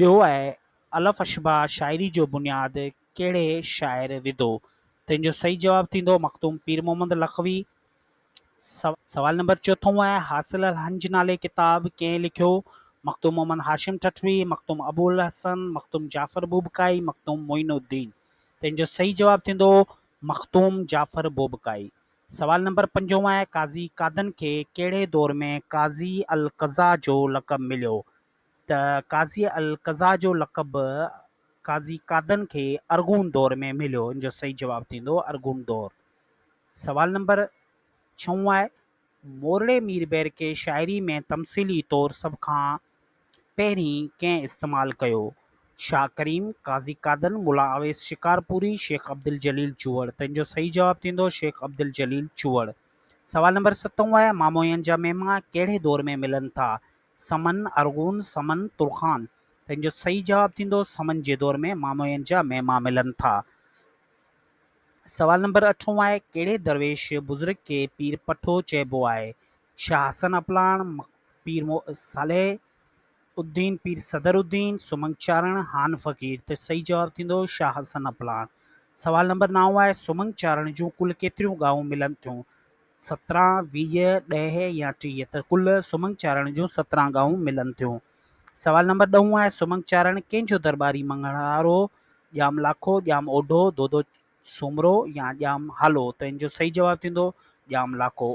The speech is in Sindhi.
ٻيو آهي، الف اشباع شاعري جو بنياد ڪهڙي شاعر وڌو؟ تنهن جو صحيح جواب ٿيندو مخدوم پير محمد لکوي. سوال نمبر چوٿون آهي، حاصل الحنج نالي ڪتاب ڪنهن لکيو؟ مخدوم محمد هاشم ٺٽوي، مخدوم ابو الحسن، مخدوم جعفر بوبڪائي، مخدوم معين الدين. تنهن جو صحيح جواب ٿيندو مخدوم جعفر بوبڪائي. سوال نمبر پنجون آهي، قاضي قادن کي ڪهڙي دور ۾ قاضي القضا جو لقب مليو؟ ته قاضي القضا جو لقب قاضي قادن کي ارغون دور ۾ مليو. ان جو صحيح جواب ٿيندو ارغون دور. سوال نمبر ڇهون آهي، مورڙي مير بحر کي شاعري ۾ تمثيلي طور سڀ کان پهرين ڪنهن استعمال ڪيو؟ شاهه ڪريم، قاضي قادن، ملا اويس شڪارپوري، شيخ عبدالجليل چوهڙ. ته ان جو صحيح جواب ٿيندو شيخ عبدالجليل چوهڙ. سوال نمبر ستون آهي، ماموين جا مهما ڪهڙي دور ۾ ملن ٿا؟ سمن، ارغون، سمن، ترخان. ته ان جو صحيح جواب ٿيندو سمن جي دور ۾ ماموين جا مهما ملن ٿا. سوال نمبر اٺون آهي، ڪهڙي درويش بزرگ کي پير پٺو چئبو آهي؟ شاهه حسن اپلاڻ، پير صالح الدين، پير صدر الدين، سمنگ چارڻ، هان فقير. ته صحيح جواب ٿيندو شاهه حسن اپلاڻ. سوال نمبر نائون آهي، سمنگ چارڻ جون ڪل ڪيتريون ڳاهون ملن ٿيون؟ 17، 20، 10 يا 30؟ ته ڪل سمنگ چارڻ جون 17 ڳاهون ملن ٿيون. سوال نمبر ڏهون آهي، سمنگ چارڻ ڪنهن جو درٻاري مڱڻهار هو؟ ڄام لاکو، ڄام اوڍو، دودو سومرو يا ڄام هالو؟ ته ان جو صحيح جواب ٿيندو ڄام لاکو.